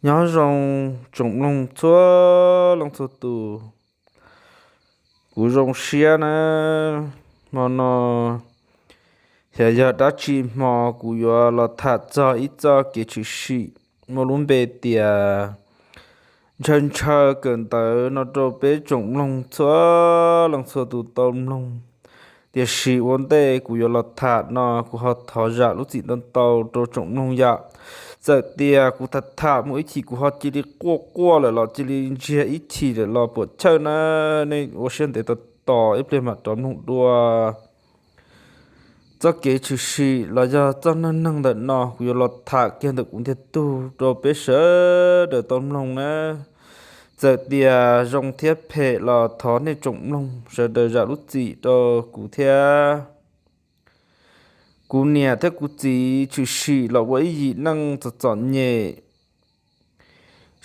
Nyob zoo tsoom mloog txhua leej txhua tus, kuv zoo siab na. Hmo no yog yog dab tsi hmo kuv yuav los tham txog ib txoj kev tshwm sim muaj lub npe tias ntshaw ntshaw kawm ntawv no rau peb tsoom mloog txhua leej txhua tus tau mloog. Tiam sis ua ntej kuv yuav los tham no kuv ho thov zam lub txim ntau ntau rau tsoom mloog yom. Txawm tias kuv tham tham muaj ib chim kuv ho cia li quaj quaj lawm los cia li ntsiag ib chim lawm los puam chawj na, nej ua siab ntev tos tos ib pliag mam rov mloog dua. Txoj kev tshwm sim los yog txoj neej neeg ntawm no kuv yuav los tham kiag ntawm kuv ntiag tug rau peb sawv daws tau mloog na. Txawm tias zoo thiab phem los thov nej tsoom mloog sawv daws zam lub txim rau kuv thiab. Kuv niam thiab kuv txiv tshwm sim los ua ib yim neej txom txom nyem,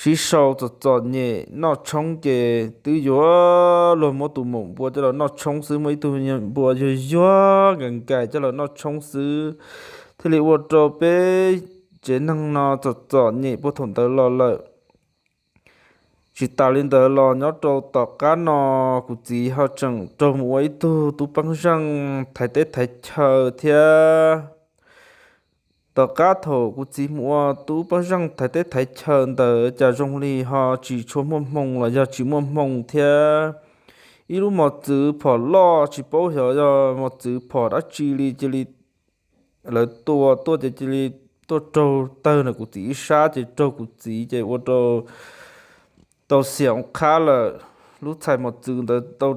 sib sau txom txom nyem, noj tshoob ces twb yuav luag muab tus maum npua coj los noj tshoob xwb, muaj ib tug npua yuag yuag nkais nkais coj los noj tshoob xwb, thiaj li ua rau peb tsev neeg no txom txom nyem puag thaum ntawd los lawm. Tsis tas li ntawd los nyob rau tom qab no kuv txiv ho tseem raug mus ua ib tug tub pab zeej thaiv teb thaiv chaw thiab. Tom qab thaum kuv txiv mus ua tub pab zeej thaiv teb thaiv chaw ntawd cas zoo li ho tsis tshua muaj hmoo los yog tsis muaj hmoo thiab. Ib lub mos txwv phom loj tsis paub xyov yog mos txwv phom dab tsi li cia li lawv tua tuaj ces cia li tuaj raug tawg ntawm kuv txiv ib sab ces raug kuv txiv ces ua rau tau xiam ua qhab lawm. Lub txhais mos txwv ntawd tau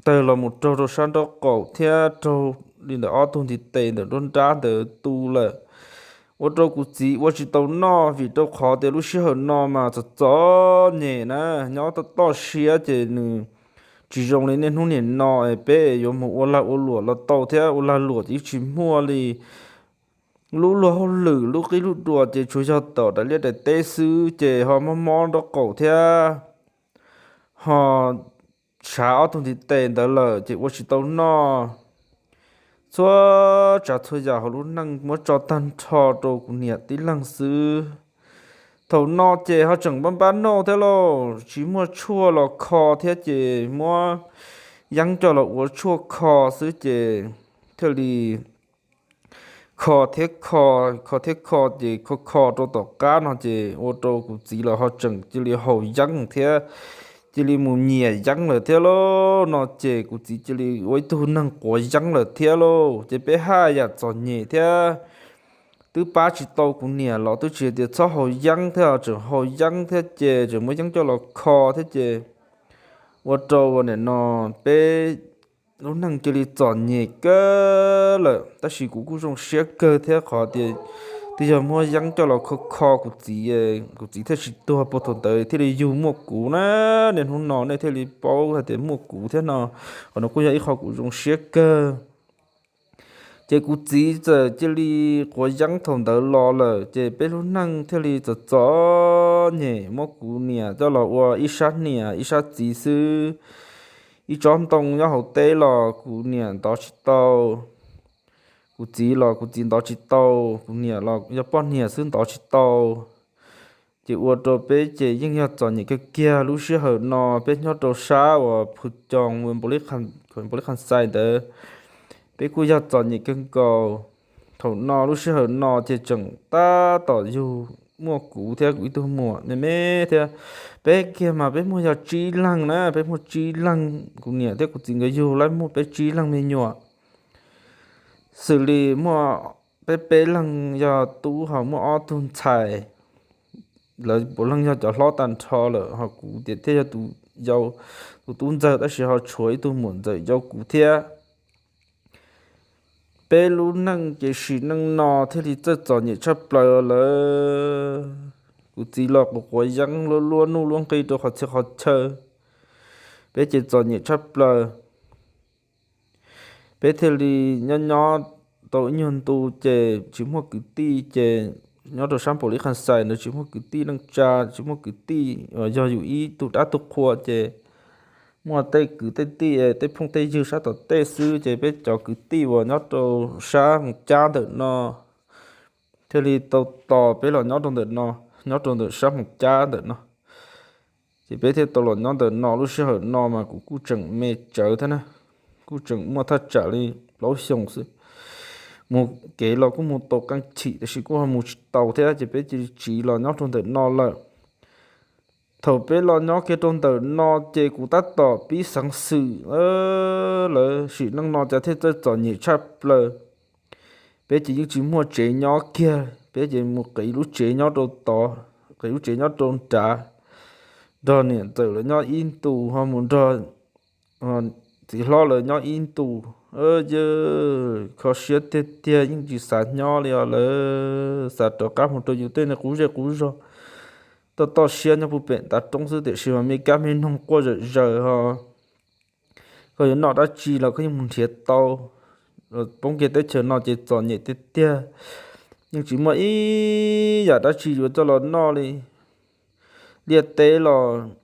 tawg los mus raug rau sab nraub qaum thiab raug li ntawm ob tug ntiv tes ntawm nruab nrab ntawd tu lawm. Ua rau kuv txiv ua tsis tau noj vim rau qhov tias lub sij hawm no mas txom txom nyem na, nyob toj toj siab ces nws tsis zoo li niaj hnub nim no es peb yuav mus ua lag ua luam los tau thiab, ua lag luam ces tsis muaj li. Lub luag hauj lwm lub qib lub dua ces tsuas yog tom daim liaj daim teb xwb ces ho mob mob nraub qaum thiab ho tshav ob tug ntiv tes ntawd lawm ces ua tsis tau noj. Txhua tsav txhua yam hauv lub neej muab tso tag nrho rau kuv niam tib leeg xwb. Thaum no ces ho tseem npab npab noj thiab lauj, tsis muaj tshuaj los kho thiab ces muab yeeb coj los ua tshuaj kho xwb ces thiaj li kho thiab kho, kho thiab kho ces kho kho rau tom qab no ces ua rau kuv txiv los ho tseem cia li haus yeeb thiab, cia li mus nyiam yeeb lawm thiab lauj. No ces kuv txiv cia li ua ib tug neeg quav yeeb lawm thiab lauj. Ces peb haj yam txom nyem thiab, twb pab tsis tau kuv niam los twb tsis hais tias txhob haus yeeb thiab, tseem haus yeeb thiab ces tseem muab yeeb coj los kho thiab ces ua rau ua nim no peb lub neej cia li txom nyem kawg lawm. Tab sis kuv kuj zoo siab kawg thiab qhov tias twb yog muab yeeb coj los kho kho kuv txiv, kuv txiv thiaj tsis tuag puag thaum ntawd thiaj li yug muaj kuv na. Niaj hnub no nej thiaj li paub hais tias muaj kuv thiab no, qhov no kuj yog ib qho kuv zoo siab kawg. Ces kuv txiv txawm cia li quav yeeb thaum ntawd los lawm ces peb lub neej thiaj li txom txom nyem, muab kuv niam coj los ua ib sab niam ib sab txiv xwb. Ib tsob ntoo nyob hauv teb los kuv niam ntov tsis tau, kuv txiv los kuv txiv ntov tsis tau, kuv niam los yog poj niam xwb ntov tsis tau. Ces ua rau peb ces yeej yog txom nyem kawg kiag. Lub sij hawm no peb nyob rau sab uas Phu Coo, Npaus Lis Kham Xais ntawd, peb kuj yog txom nyem kawg nkaus. Thaum no lub sij hawm no ces tseem tab tom yug muaj kuv thiab kuv ib tug muam me me thiab. Peb kiag mas peb muaj yog tsib leeg na, peb muaj tsib leeg, kuv niam thiab kuv txiv nkawd yug lawv muaj peb tsib leeg me nyuam. Xws li muaj peb peb leeg yog tub ho muaj ob tug ntxhais, lawv puav leej yog cov hlob tag nrho lawm ho kuv tias thiaj yog tus yau, tus tub ntxawg tab sis ho tshuav ib tug muam ntxawm yau kuv thiab. Peb lub neej ces sim neej no thiaj li txawj txom nyem tshaj plaws lawm. Kuv txiv los quav quav yeeb luab luab nuj luab nqi rau qhov txhia qhov chaw. Peb ces txom nyem tshaj plaws. Peb thiaj li nyob nyob tau ib nyuag ntu ces tsis muaj kwv tij ces nyob rau sab Npaus Lis Kham Xais ntawd tsis muaj kwv tij neej tsa, tsis muaj kwv tij uas yog yus ib tug dab tug qhua ces muaj tej kwv tej tij tej phooj tej ywg sab tom tej xwb ces peb cov kwv tij uas nyob rau sab Moos Cab ntawm no thiaj li tau tos peb los nyob rau ntawm no. nyob rau ntawm sab Moos Cab ntawm no. Ces peb thiaj tau los nyob ntawm no. Lub sij hawm no mas kuv kuj tseem me tsawv thiab na, kuj tseem muaj thaj tsam li plaub xyoos xwb. Mus kev los kuj mus tau qee chim, tiam sis kuj ho mus tsis tau thiab, ces peb cia li tsiv los nyob rau ntawm no lawm. Thaum peb los nyob kiag rau ntawm no ces kuv tab tom pib xeev xwm lawv sim neej no cas thiaj txawj txom nyem tshaj plaws. Peb ces yeej tsis muaj tsev nyob kiag, peb ces mus qiv lub tsev nyob rau tod, qiv lub tsev nyob rau nrad, nrog niam ntxawm lawv nyob ib ntus, ho mus nrog txiv hlob lawv nyob ib ntus. Kho siab tiag tiag, yeej tsis xav nyob li os lawm, xav rov qab mus rau yus tej niag qub zej qub zog, toj toj siab nyob puag pem ntav roob xwb, tiam sis mas me kab me noog quaj zom zaws ho. Koj yuav noj dab tsi los koj yeej mus nrhiav tau. Poob kiag teb chaws no ces txom nyem tiag tiag, yeej tsis muaj ib yam dab tsi yuav coj los noj li. Liaj teb los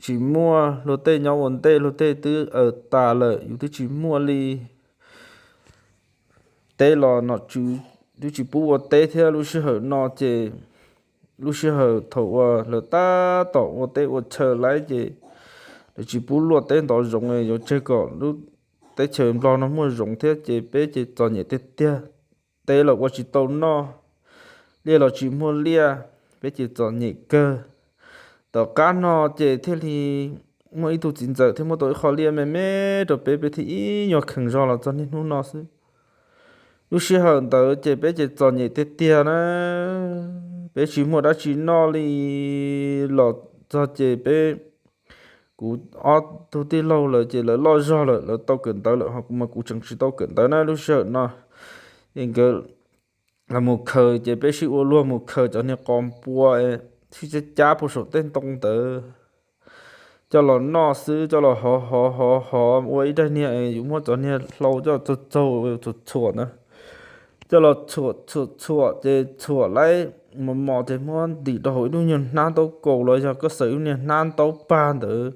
tsis muaj, luag tej nyob ua ntej luag tej twb aws tas lawm, yus twb tsis muaj li. Teb los nom tswv twb tsis pub ua teb thiab. Lub sij hawm no ces lub sij hawm thaum uas lawv tab tom ua teb ua chaw lawm ces lawv tsis pub luaj teb ntov zoov, yuav tseg kom lub teb chaws Nplog no muaj zoov thiab, ces peb ces txom nyem tiag tiag. Teb los ua tsis tau noj, liaj los tsis muaj liaj, peb ces txom nyem kawg. Tom qab no ces thiaj li muaj ib tug txiv ntxawm thiaj muab tau ib qho liaj me me rau peb, peb thiaj ib nyuag khees zog los txog niaj hnub no xwb. Lub sij hawm ntawd ces peb ces txom nyem tiag tiag na, peb tsis muaj dab tsi noj li. Los txog ces peb, kuv ob tug tij laug lawv ces lawv loj zog lawm, lawv tau kawm ntawv lawm, ho kuv mas kuv tseem tsis tau kawm ntawv na. Lub sij hawm no es nkawd los mus khaws, ces peb sib ua luag mus khaws cov niag qos npua sib cab cab puag saum tej ntoo ntawd coj los noj xwb, coj los hov hov hov hov ua ib daig niag, yus muab cov niag hlau coj txaug txaug txhuam txhuam ntawd, coj los txhuam txhuam txhuam ces txhuam laib mos mos ces muab ntim rau hauv ib lub nyuag hnab ntaub kaus los yog koj xaws ib lub niag hnab ntaub pag ntawd,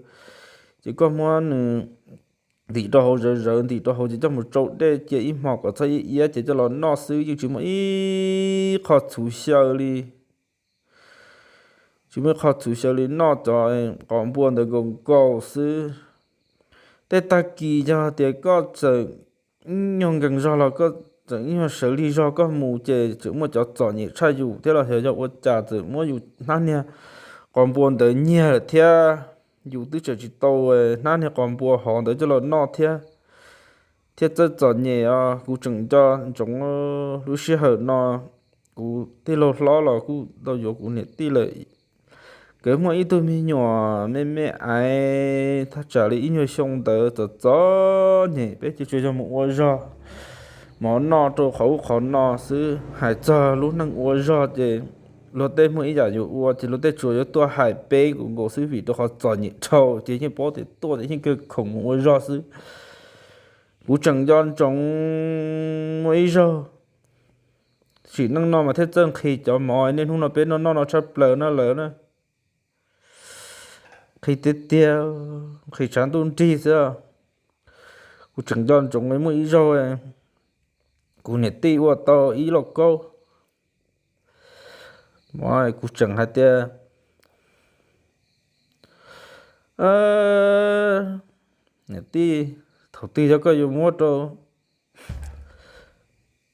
ces koj muab nws ntim rau hauv zawv zawv, ntim rau hauv ces coj mus tsau dej cia ib hmos kom txhob iab iab ces coj los noj xwb, yeej tsis muaj ib qho txhuv xyaw li. Tsis muaj ib qho txhuv xyaw li, noj cov qos npua ntawd nkaus nkaus xwb. Tej tag kis yog tias koj tseem ib nyuag nkees zog los koj tseem ib nyuag sawv lig zog koj mus ces tseem muaj cov txom nyem tshaj yus thiab los yog yog ua cas txawm muab yus hnab niag qos npua ntawd nyiag lawm thiab. Yus twb tseem tsis tau hnab niag qos npua hov ntawd coj los noj thiab, thiab txawj txom nyem os. Kuv tseem nco ntsoov lub sij hawm no, kuv tij laug hlob los kuj tau yuav kuv niam tij lawm. Nkawd muaj ib tug me nyuam me me aiv thaj tsam li ib nyuag xyoo ntawd, txom txom nyem, peb ces tsuas yog mus ua zog, mov noj rau qhov ub qhov no xwb. Hais txog lub neej ua zog ces luag tej muaj ib yam yuav ua ces luag tej tsuas yuav tuaj hais peb nkaus nkaus xwb, vim rau qhov txom nyem dhau ces yeej paub tias tuaj ces yeej kawg khoom mus ua zog xwb. Kuv tseem nco ntsoov muaj ib zaug, sim neej no mas thiaj txawj nqhis cov mov, niaj hnub no peb noj noj no tshaj plaws no lawm na. Nqhis tiag tiag, nqhis tshav ntuj nrig xwb. Kuv tseem nco ntsoov muaj ib zaug kuv niam tij ua tau ib lauj kaub mov, kuv tseem hais tias, niam tij, thaum twg yog koj yuav muab rau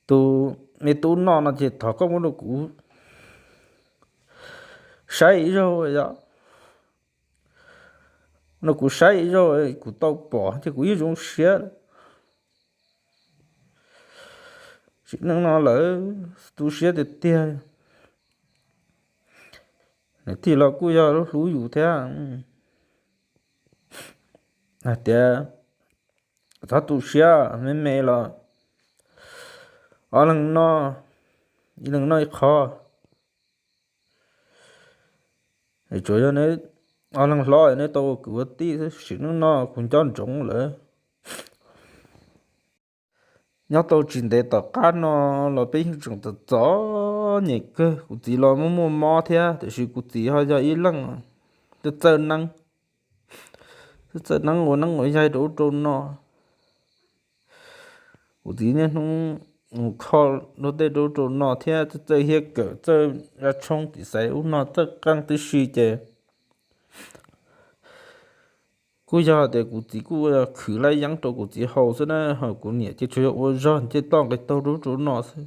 tus me tub noj no ces thov koj muab rau kuv saib ib zaug os. Nrog kuv saib ib zaug, kuv tau pom ces kuv yeej zoo siab. Sim neej no lawm tu siab tiag tiag. Niam tij los kuj yog lub hlub yus thiab, hais tias txhob tu siab, me me los ob leeg noj, ib leeg noj ib qho. Tsuas yog neb ob leeg hlob neb tau ua kwv ua tij xwb, sim neej no kuv nco ntsoov lawm. Nyob tau tsis ntev tom qab no los peb yeej tseem txom txom nyem kawg. Kuv txiv los muaj muaj mob thiab, tiam sis kuv txiv ho yog ib leeg txawj txawj neeb, txawj txawj neeb ua neeb ua yaig rau ub rau no. Kuv txiv niaj hnub mus kho luag tej rau ub rau no thiab txawj txawj hiab kawm txawj zaj tshoob tim xaiv ub no txawj qeej tib si ces kuj yog tias kuv txiv kuj khwv laib yeeb rau kuv txiv haus xwb na, ho kuv niam ces tsuas yog ua zog ces toj nqi taug rau ub rau no xwb.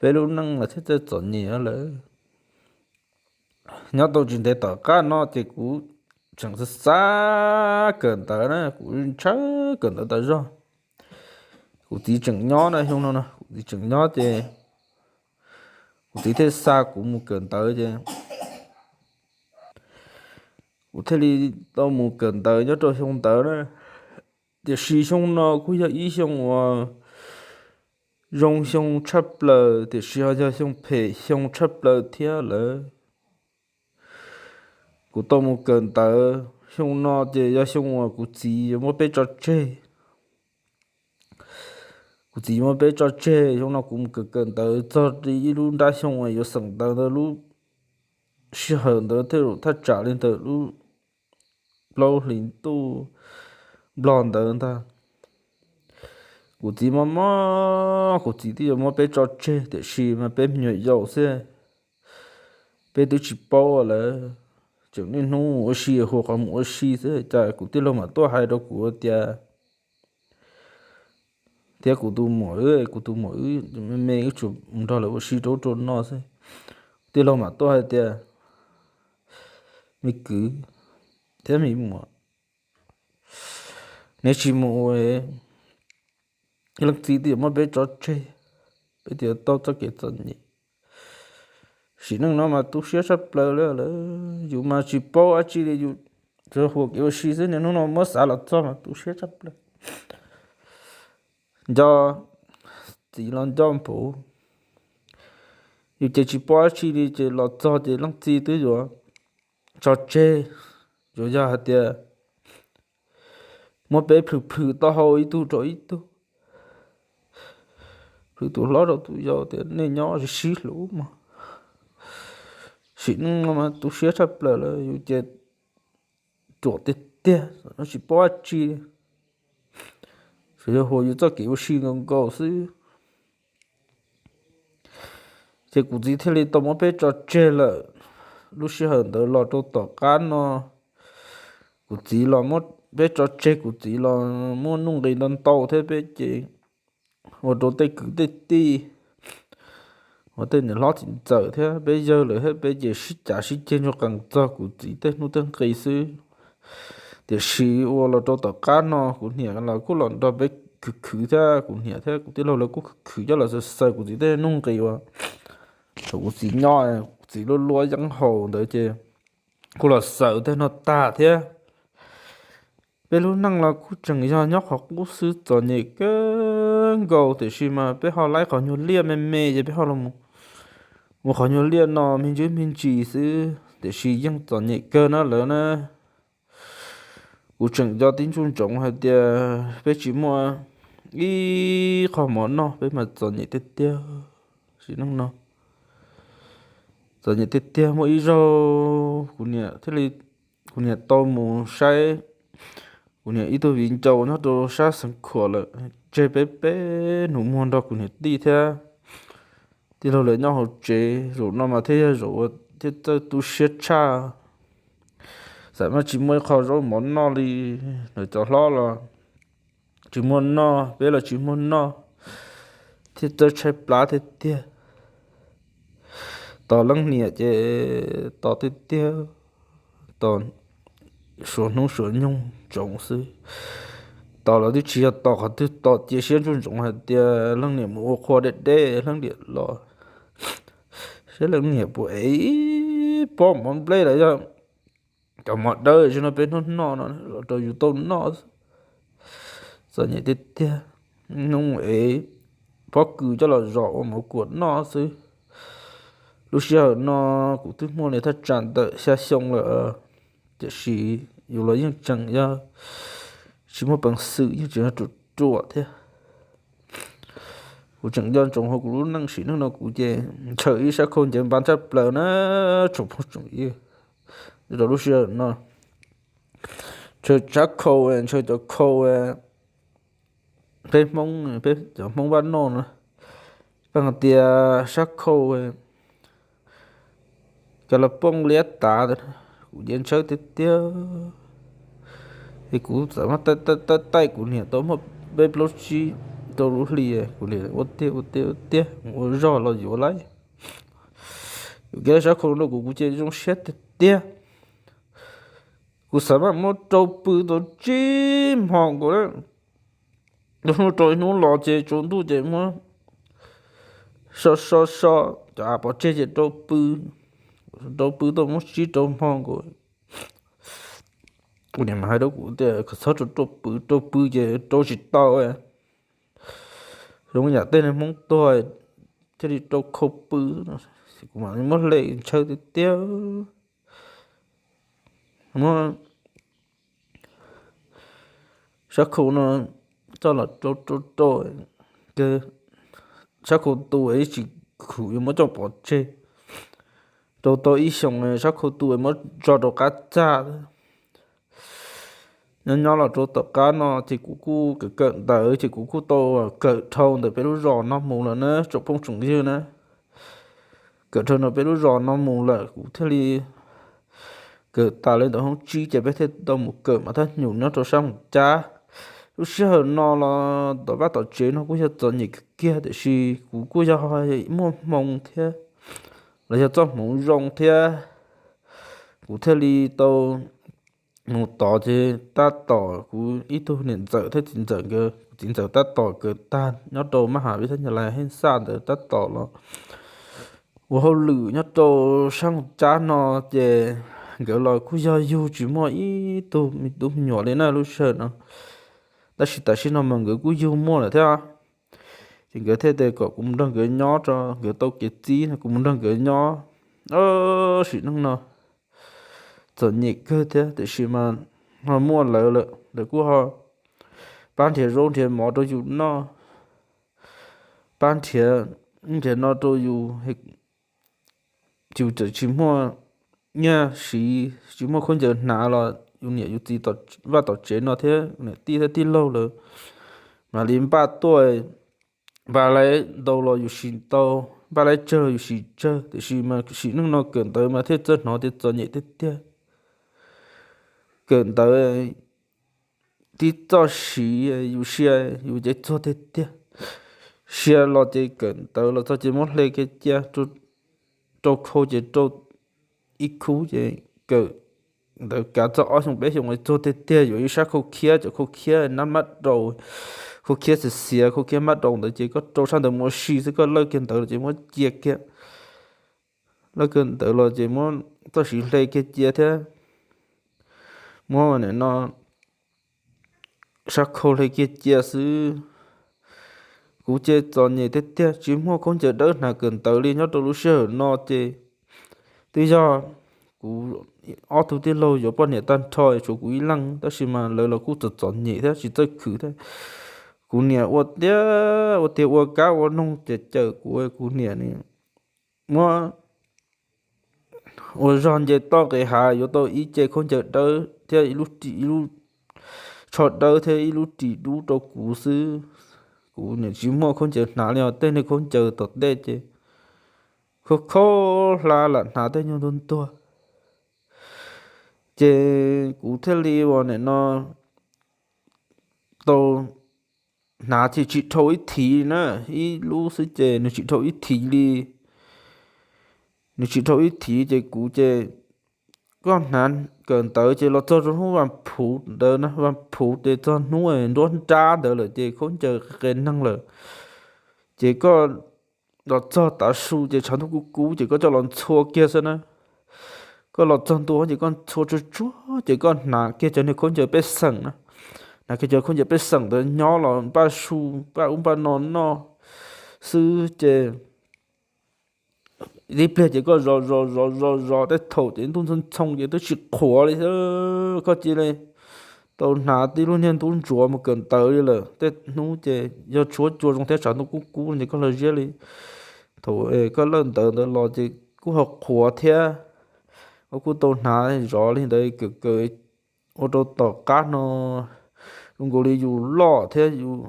Peb lub neej los thiaj txawj txom nyem lawm. Nyob tau tsis ntev tom qab no ces kuv tseem xav xav kawm ntawv na, kuv ntshaw kawm ntawv tas zog. Kuv txiv tseem nyob na, xyoo no no kuv txiv tseem nyob ces kuv txiv thiaj xa kuv mus kawm ntawv ces kuv thiaj li tau mus kawm ntawv nyob rau xyoo ntawd na. Tiam sis xyoo no kuj yog ib xyoo uas zoo xyoo tshaj plaws tiam sis ho yog xyoo phem xyoo tshaj plaws thiab lawm. Kuv tau mus kawm ntawv xyoo no ces yog xyoo uas kuv txiv yuav muab peb tso tseg. Kuv txiv yuav muab peb tso tseg, xyoo no kuv mus kawm kawm ntawv txog ib lub nrab xyoo uas yuav xeem ntawv ntawd lub sij hawm ntawd thiaj thaj tsam li ntawm lub plaub hlis ntuj nplog ntawd ntag. Kuv txiv mob mob, kuv txiv twb yuav muab peb tso tseg tiam sis mas peb me nyuam yaus xwb, peb twb tsis paub lawm, tseem niaj hnub mus ua si, hu qhov mus ua si xwb, cas kuv tij laug mam tuaj hais rau kuv tias, thiab kuv tus muam, kuv tus muam wb me me wb tsuas mus nrog lawv ua si rau ub rau no xwb. Tij laug mam tuaj hais tias, me kwv thiab me muam, neb tsis mus ua, leej txiv twb yuav muab peb tso tseg, peb twb yuav tau txoj kev txom nyem. Sim neej no mas tu siab tshaj plaws li lawm, yus mas tsis paub dab tsi li, yus tsuas hu kev ua si xwb, niaj hnub no muab xav los txog mas tu siab tshaj plaws. Nco txiv los nco npaum, yus ces tsis paub dab tsi li ces los txog ces leej txiv twb yuav tso tseg, yuav yog hais tias muab peb plhws plhws taub hau ib tug rau ib tug, plhws tus hlob rau tus yau tias nej nyob sib sib hlub mog. Sim neej no mas tu siab tshaj plaws lawm, yus ces ruam tiag tiag, tsis paub dab tsi, tsuas yog hu yus txoj kev ua si nkaus nkaus xwb. Ces kuv txiv thiaj li tau muab peb tso tseg lawm. Lub sij hawm ntawd los rau tom qab no, kuv txiv los muab peb tso tseg, kuv txiv los muaj nuj nqis ntau ntau thiab peb ces ua rau tej kwv tej tij, ua tej niam hlob txiv ntxawm thiab peb yawg lawm thiab peb ces sib cav sib ceg ntsuag qees txog kuv txiv tej nuj tej nqis xwb. Tiam sis ua los rau tom qab no kuv niam los kuj los nrog peb khwv khwv thiab, kuv niam thiab kuv tij laug lawv kuj khwv khwv coj los xaws xaws kuv txiv tej nuj nqis uas thaum kuv txiv nyob, kuv txiv luaj luaj yeeb haus ntawd ces kuj los xaws tej no tag thiab. Peb lub neej los kuj tseem yog nyob qhov qub xwb, txom nyem kawg nkaus, tiam sis mas peb ho laib qhov nyuag liaj me me ces peb ho los mus qhov nyuag liaj no me ntsis me ntsis xwb, tiam sis yeej txom nyem kawg na lawv na. Kuv tseem nco tib ntsuj ntsoov hais tias peb tsis muaj ib qho mov noj peb mas txom nyem tiag tiag. Sim neej no txom nyem tiag tiag. Muaj ib zaug kuv niam thiaj li, kuv niam tau mus saib kuv niam ib tug viv ncaus nyob rau sab Xeev Khuam lawm, tseg peb peb nus muag nrog kuv niam tij thiab tij laug lawv nyob hauv tsev. Zaum no mas thiaj yog zaum uas thiaj txawj tu siab tshaj. Xam maj tsis muaj ib qho zaub mov noj li, lawv cov hlob los tsis muaj noj, peb los tsis muaj noj, thiaj txawj tshaib plab tiag tiag. Tos leej niam ces tos tiag tiag, tos suav hnub suav nyoog ntsoov xwb. Tos los twb tsis yog tos qhov twg, tos cia siab ntsuj ntsoov hais tias leej niam mus ua qhua deb deb leej niam los, saib leej niam puas ev ib pob mov nplej los yog cov mov dawb tsis no peb hnub noj no los rau yus tau noj. Txom nyem tiag tiag. Hnub ev pob kws coj los zom ua mov kuam noj xwb. Lub sij hawm no kuv twb muaj li thaj tsam ntawm xya xyoo lawm, tiam sis yus los yeej tseem yog tsis muaj peev xwm, yeej tseem yog ruam ruam thiab. Kuv tseem nco ntsoov hauv kuv lub neej sim neej no kuv ces ntshaw ib sab khau ncav npab tshaj plaws na, tsoom phooj tsoom ywg, rau lub sij hawm no ntshaw sab khau, ntshaw cov khau, peb Hmoob, peb cov Hmoob Vaj Noj no, peb hais tias sab khau ka la pooj liab tav ntawd, kuv nce ntshawb tiag tiag. Es kuv txawm muab taij taij taij taij, kuv niam tau muaj peb plaub tsib rau lub hli, kuv niam ua tiag ua tiag ua tiag, ua zog los yuav lawm. Yus kev sab khau rau kuv, kuv ces zoo siab tiag tiag. Kuv xav mas muab rau pw tau tsib hmo nkaus na. Hnub rau hnub los ces tsaus ntuj ces muab so so so cov av pov tseg ces rau pw, rau pw tau muab tsib rau hmo nkaus. Kuv niam mas hais rau kuv tias kom txhob rau rau pw, rau pw ces rau tsis tau. Zoo yam tej neeg Hmoob tuag thiaj li rau khau pw. Kuv mam li muab hle ntshaw tiag tiag. Muab sab khau no coj los rau rau rau, sab khau tu ib tsis khum yuav muab coj pov tseg. Rau tau ib xyoos sab khau tu muab tso rau qab txaj. Nyob nyob los rau tom qab no ces kuv kuj kawm kawm ntawv ces kuv kuj tau kawm dhau ntawm peb lub zos no mus lawm na tsoom phooj tsoom ywg na. Kawm dhau ntawm peb lub zos no mus lawm kuv thiaj li kawm tas li ntawm hoob tsib ces peb thiaj tau mus kawm mas thab nyum nyob rau sab Moos Cab. Lub sij hawm no los tom vaj tom tsev no kuj yog txom nyem kawg kiag tiam sis kuv kuj yog muaj hmoo thiab los yog txoj hmoov zoo thiab, kuv thiaj li tau mus tod ces tab tom kuv ib tug niam ntxawm thiab txiv ntxawm nkawd, kuv txiv ntxawm tab tom kawm tag nyob rau maj has vib thab nyas lais heej xaj ntawd tab tom los ua hauj lwm nyob rau sab Moos Cab no ces nkawd los kuj yog yug tsis muaj ib tug me tub me nyuam li na lub sij hawm no. Tab sis tam sim no mas nkawd kuj yug muaj lawm thiab. Ces nkawd thiaj tias kom kuv mus nrog nkawd nyob tso, nkawd tau kev txib no kuv mus nrog nkawd nyob. Sim neej no txom nyem kawg thiab tiam sis mas ho muaj lawv lawm, lawv kuj ho pab nrhiav zaub nrhiav mov rau yus noj, pab nrhiav, nrhiav no rau yus, yus txawm tsis muaj nyiaj siv, tsis muaj khaub ncaws hnav los yus niam yus txiv vaj tom tsev no thiab niam tij thiab tij laug lawv mam li npaj tuaj. Npaj laib ntau los yus siv ntau, npaj laib tsawg los yus siv tsawg, tiam sis mas sim neej no kawm ntawv mas thiaj txawj hnov tias txom nyem tiag tiag. Kawm ntawv tib txoj siv yus sia yus ces txuag tiag tiag. Sia los ces kawm ntawv los txog ces muab hle kiag cia, rau khau ces rau ib khub ces kawm ntawv kav txog ob xyoo peb xyoo txuag tiag tiag, yuav ib sab khau khiab, cov khau khiab nab mab rau, khau khiab xiav xiav, khau khiab mab rau ntawd ces koj rau sab ntawd mus ua si xwb, koj lawj kiag ntawv los ces muab cia kiag. Lawj kiag ntawv los ces muab txoj siv hle kiag cia thiab, muab nim no sab khau hle kiag cia xwb. Kuv ces txom nyem tiag tiag, tsis muaj khaub ncaws dawb hnav kawm ntawv li nyob rau lub sij hawm no ces twb yog kuv ob tug tij laug yuav poj niam tag nrho tshuav kuv ib leeg, tab sis mas lawv los kuj txom txom nyem thiab tsis txawj khwv thiab. Kuv niam ua tiag ua tiag, ua kab ua noog ces cawm kuv, kuv niam muab ua zog nce toj nqis hav yuav tau ib ce khaub ncaws dawb thiab ib lub ris, ib lub tsho dawb thiab ib lub ris dub rau kuv xwb. Kuv niam tsis muaj khaub ncaws hnav li os, tej niag khaub ncaws tom ntej ces khaub khaub hlab lam hnav tej nyuag ntuag ntuag. Ces kuv thiaj li uas nim no tau hnav tsis, tsis dhau ib thiv na, ib lub xwb ces nws tsis dhau ib thiv li. Nws tsis dhau ib thiv ces kuv ces, koj hnav kawm ntawv ces los txog rau hnub vas phuv ntawd na, vas phuv ces txog hnub nruab nrab ntawd lawm ces khaub ncaws qe neeg lawm. Ces koj los txog tav su ces tshav ntuj kub kub ces koj coj los ntxhua kiag xwb na. Koj los txog ntua ces koj ntxhua tsuag tsuag ces koj hnav kiag cov niag khaub ncaws pej xeem na, hnav kiag cov khaub ncaws pej xeem ntawd nyob los npaj su, npaj ub npaj no noj xwb ces tib pliag ces koj zov zov zov zov zov tej thaum ces ntuj ntxhoo ntxhoo ces twb tsis qhuav li thiab. Koj cia li tau hnav tib lub niag ntub ntsuav mus kawm ntawv li lawm. Tej hnub ces yog tshuab cua zoo thiab tshav ntuj kub kub ces koj los ziab li. Thaum koj lawj ntawv ntawd los ces kuj ho qhuav thiab. Koj kuj tau hnav zov li ntawd kawm kawm ua rau tom qab no zoo nkaus li yus loj thiab yus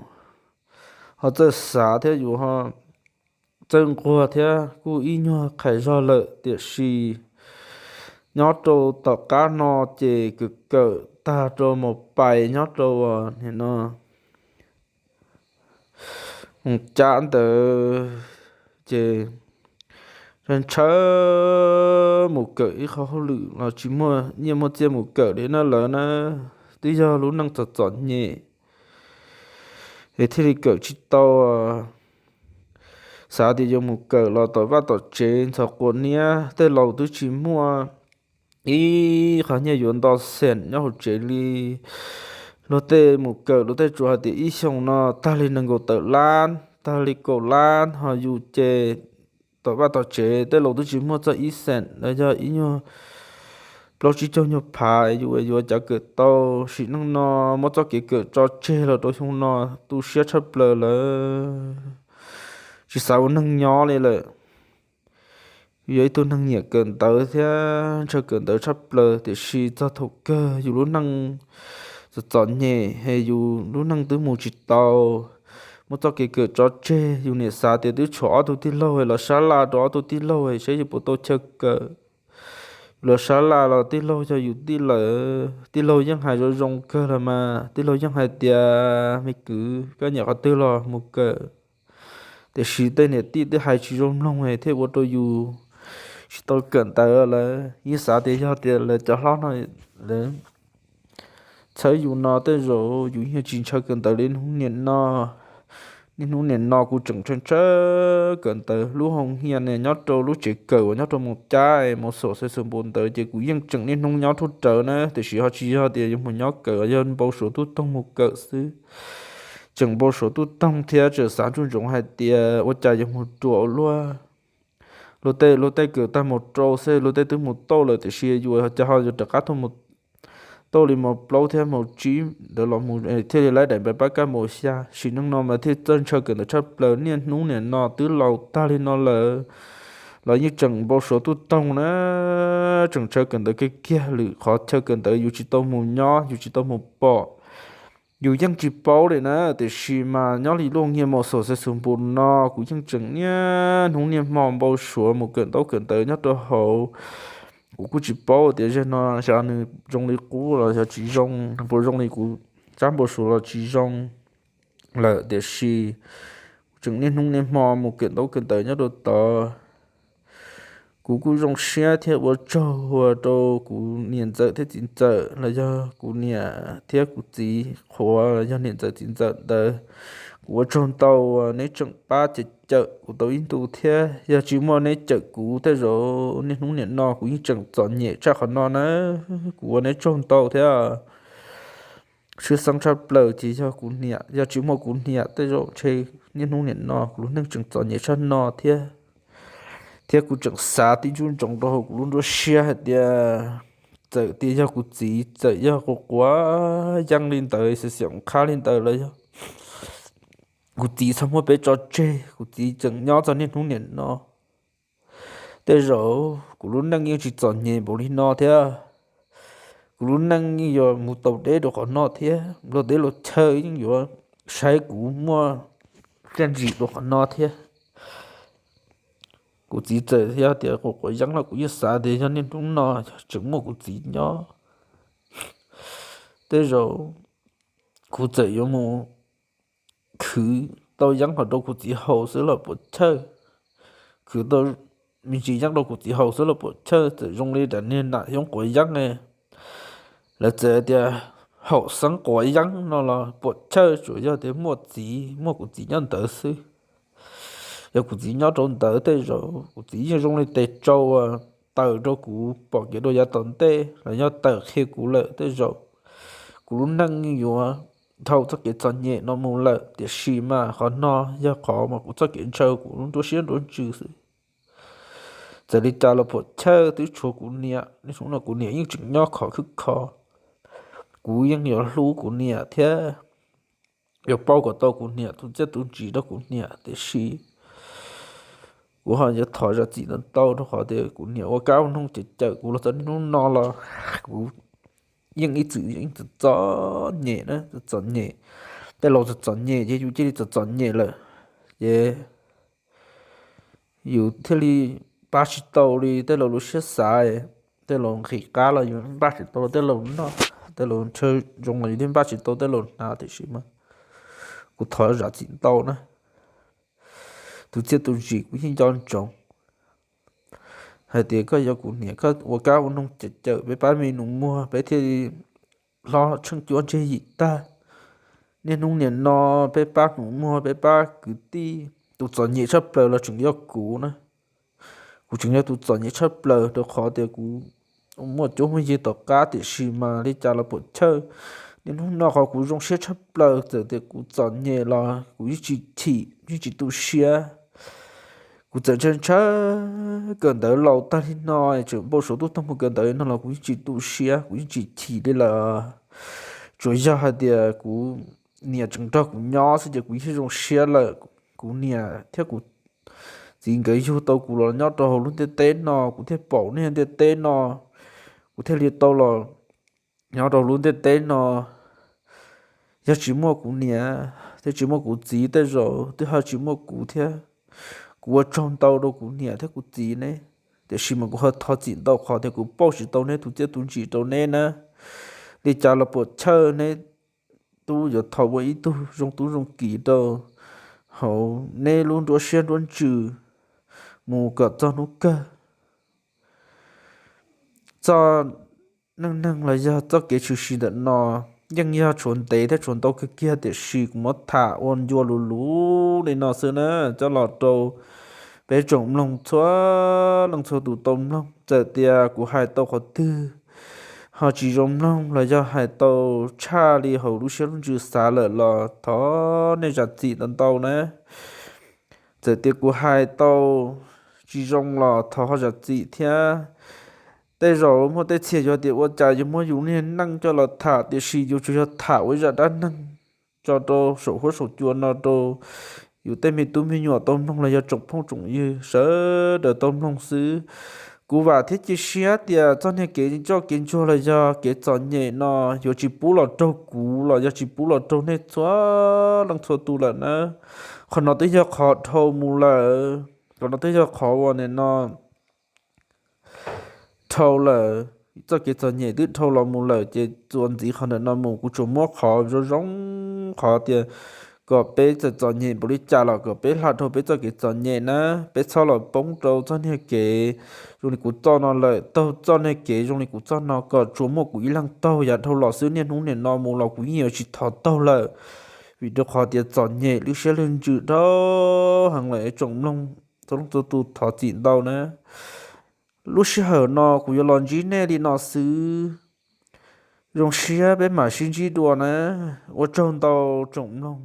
ho txawj xav thiab yus ho txawj nquag thiab kuj ib nyuag qhais zog lawm, tiam sis nyob rau tom qab no ces kawm kawm tag rau mus pais nyob rau nim no mus cab ntawd ces ntshaw mus kawm ib qho hauj lwm los tsis muaj nyiaj muaj txiaj mus kawm li na lawm na. Twb yog lub neej txom txom nyem es thiaj li kawm tsis tau. Xav tias yuav mus kawm los tom vaj tom tsev ntxhov quav niab, tej laus twb tsis muaj ib qho nyiaj yuav nto xees nyob hauv tsev li. Luag tej mus kawm luag tej tsuas hais tias ib xyoos no tag li nees nkaum tawm lab, tag li kaum lab, ho yus ces tom vaj tom tsev tej laus twb tsis muaj txog ib xees los yog ib nyuag plaub tsib caug nyuag phav, yus yuav cas kawm tau. Sim neej no muab txoj kev kawm tso tseg los rau xyoo no tu siab tshaj plaws lawm, tsis xav ua neeg nyob li lawm. Yus yog ib tug neeg nyiam kawm ntawv thiab ntshaw kawm ntawv tshaj plaws, tiam sis txog thaum kawg yus lub neej txom txom nyem es yus lub neej twb mus tsis tau, muab txoj kev kawm tso tseg. Yus niam xav tias twb tshuav ob tug tij laug los sab laj rau ob tug tij laug saib yus puas tau chaw kawm. Yus los sab laj los tij laug yog yus tij lawm, tij laug yeej hais zoo zoo kawg los mas, tij laug yeej hais tias, me kwv, koj nyiam qhov twg los mus kawm. Tiam sis tej niam tij twb hais tsis zoo mloog thiaj ua rau yus tsis tau kawm ntawv lawm. Yeej xav tias yog tias lawv cov hlob no lawv txhawb yus no tej zaum yus yeej tsis ntshaw kawm ntawv li hnub niam no. Niaj hnub niam no kuv tseem ntshaw ntshaw kawm ntawv. Lub hoo hias ne nyob rau lub tsev kawm uas nyob rau mus cab mus xom xai xus npus ntawd ces kuv yeej tseem niaj hnub nyob thub rawv na, tiam sis ho tsis yog tias yuav mus nyob kawm, yog npau suav tub toog mus kawm xwb. Tseem npau suav tub toog thiab tseem xav ntsoov ntsoov hais tias ua cas yuav mus ruam ua luaj. Luag tej luag tej kawm tag mus rau xwb, luag tej twb mus tauj lawm, tiam sis yus cas ho yuav rov qab tuaj mus tauj li mus plaub thiab mus tsib ntawd los mus thiaj li laib daim npais pab kab mus xya. Sim neej no mas thiaj txawj ntshaw kawm ntawv tshaj plaws. Niaj hnub niam no twb laus tag li no lawm los yeej tseem npau suav tub toog na, tseem ntshaw kawm ntawv kiag kiag. Lwm qhov chaw kawm ntawv yus tsis tau mus nyob, yus tsis tau mus pom, yus yeej tsis paub li na, tiam sis mas nyob li lub hoo hias mus xom xai xus npus no kuv yeej tseem niaj hnub niaj hmo npau suav mus kawm ntaub kawm ntawv nyob rau hauv. Kuv kuj tsis paub tias zaum no xyov nws zoo li qub los xyov tsis zoo, puas zoo li kuv tsab npau suav los tsis zoo lawm, tiam sis kuv tseem niaj hnub niaj hmo mus kawm ntaub kawm ntawv nyob rau tod. Kuv kuj zoo siab thiab ua tsaug rau kuv niam ntxawm thiab txiv ntxawm los yog kuv niam thiab kuv txiv qhuav los yog niam ntxawm txiv ntxawm ntawd. Kuv ua tsaug ntau uas neb tseem pab cawm cawm kuv tau ib ntu thiab. Yog tsis muaj neb cawm kuv tej zaum niaj hnub niam no kuv yeej tseem txom nyem tshaj qhov no na. Kuv ua neb tsaug ntau thiab. Tshwj xeeb tshaj plaws ces yog kuv niam, yog tsis muaj kuv niam tej zaum ntshe niaj hnub niam no kuv lub neej tseem txom nyem tshaj no thiab. Thiab kuv tseem xav tib ntsoov rau hauv kuv lub nruab siab hais tias txawm tias yog kuv txiv txawm yog quav quav yeeb li ntawd, xiam xiam qhab li ntawd los yog kuv txiv txhob muab peb tso tseg, kuv txiv tseem nyob txog niaj hnub niam no, tej zaum kuv lub neej yeej tsis txom nyem npaum li no thiab. Kuv lub neej yeej yuav mus tau deb rau qhov no thiab, luag teb luag chaw yeej yuav saib kuv muaj txiaj ntsig rau qhov no thiab. Kuv txiv txawm yog tias quav quav yeeb los kuv yeej xav tias yog niaj hnub no tseem muaj kuv txiv nyob, tej zaum kuv txawm yuav mus khwv tau yeeb los rau kuv txiv haus xwb los puam chawj. Khwv tau me ntsis yeeb rau kuv txiv haus xwb los puam chawj. Txawm zoo li daim niag nam xyoob quav yeeb ne, lawv txawm tias haum xeeb quav yeeb no los puam chawj, tsuas yog tias muaj txiv, muaj kuv txiv nyob ntawd xwb. Yog kuv txiv nyob rau ntawd tej zaum kuv txiv yeej zoo li tes tsau uas tawm rau kuv pom kev rau yav tom ntej los yog tawm qhia kuv lawm tej zaum kuv lub neej yuav dhau txoj kev txom nyem no mus lawm. Tiam sis mas qhov no yog qhov mas kuv txoj kev ntshaw kuv lub nruab siab nruab ntsws xwb. Txawm li cas los puam chawj twb tshuav kuv niam, niaj hnub no kuv niam yeej tseem nyob khov khwb kho. Kuv yeej yuav hlub kuv niam thiab yuav pauj kom tau kuv niam tus txiaj tus ntsig rau kuv niam, tiam sis kuv ho yuav thov zam txim ntau ntau rau qhov tias kuv niam ua kab ua noog cawm cawm kuv los txog niaj hnub no los kuv yeej ib txwm yeej txom txom nyem na, txom txom nyem. tej laus txom txom nyem ces yus cia li txom txom nyem lawm, ces yus thiaj li pab tsis tau li tej laus lub siab xav. Tej laus nqhis qab los yus npaj tsis tau tej laus noj, tej laus ntshaw zoo los yus thiaj npaj tsis tau tej laus hnav, tiam sis mas kuv thov zam txim ntau na. Tus txiaj tus ntsim kuv yeej nco ntsoov hais tias koj yog kuv niam, koj ua kab ua noog cawm cawm peb pab me nus muag, peb thiaj li hlob tsheej cuab ntseg yim tag. Niaj hnub niam no peb pab nus muag, peb pab kwv tij, tus txom nyem tshaj plaws los tseem yog kuv na. Kuv tseem yog tus txom nyem tshaj plaws rau qhov tias kuv muaj cuab muaj yig tom qab, tiam sis mas li cas los puam chawj. Niaj hnub no qhov kuv zoo siab tshaj plaws txawm tias kuv txom nyem los kuv yeej tsis chim, yeej tsis tu siab. Kuv txawm ntshaw ntshaw kawm ntawv laus tag li no, tseem npau suav tub toog mus kawm ntawv li no los kuv yeej tsis tu siab, kuv yeej tsis chim li lawm. Tsuas yog hais tias kuv niam tseem nrog kuv nyob xwb ces kuv yeej zoo siab lawm. Kuv niam thiab kuv txiv nkawd yug tau kuv los nyob rau hauv lub ntiaj teb no, kuv thiaj pom nej ntiaj teb no, kuv thiaj li tau los nyob rau lub ntiaj teb no. Yog tsis muaj kuv niam thiab tsis muaj kuv txiv tej zaum twb ho tsis muaj kuv thiab. Kuv ua tsaug ntau rau kuv niam thiab kuv txiv ne, tiam sis mas kuv ho thov txim ntau qhov tias kuv pauj tsis tau neb tus txiaj tus ntsim rau neb na. Li cas los puam chawj neb twb yuav tau ua ib tug zoo tub zoo kiv rau hauv neb lub nruab siab nruab ntsws mus kom txog hnub kawg. Txoj neej neeg los yog txoj kev tshwm sim ntawm no yeej yog tshuav ntev thiab tshuav ntau kawg kiag, tiam sis kuv muab tham ua ncua luv luv li no xwb na, coj los rau peb tsoom mloog txhua leej txhua tus tau mloog. Txawm tias kuv hais tau qhov twg ho tsis zoo mloog los yog hais tau tshaj li hauv lub siab lub ntsws xav lawm los thov nej zam txim ntau ntau na. Txawm tias kuv hais tau tsis zoo los thov ho zam txim thiab. Tej zaum muaj tej txhia yog tias ua cas yuav muab yus niag neej coj los tham, tiam sis yus tsuas yog tham ua ib zaj dab neeg tso rau saum huab saum cua no rau yus tej me tub me nyuam tau mloog los yog tsoom phooj tsoom ywg sawv daws tau mloog xwb. Kuv vam thiab cia siab tias txoj niag kev ncoj kev ntsuag los yog kev txom nyem no yuav tsis pub los raug kuv los yog tsis pub los raug nej txhua leej txhua tus lawm na. Qhov no twb yog qhov dhau mus lawm, qhov no twb yog qhov uas nim no dhau lawm. Txoj kev txom nyem twb dhau los mus lawm ces txuas ntxiv qhov ntawm no mus kuv tsuas muab qhov zoo zoo, qhov tias kom peb txawm txom nyem npaum li cas los kom peb hla dhau peb txoj kev txom nyem na. Peb txhob los poob rau txoj niag kev zoo li kuv txoj no lawm. Taug txoj niag kev zoo li kuv txoj no kom tsuas muaj kuv ib leeg taug yav dhau los xwb, niaj hnub nim no mus los kuv yeej yuav tsis thov taug lawm. Vim rau qhov tias txom nyem lub siab lub ntsws dhau heev lawm, tsoom mloog txhua leej txhua tus thov txim ntau na. Lub sij hawm no kuv yuav los ntsib nej li no xwb. Zoo siab peb mam sib ntsib dua na. Ua tsaug ntau tsoom mloog.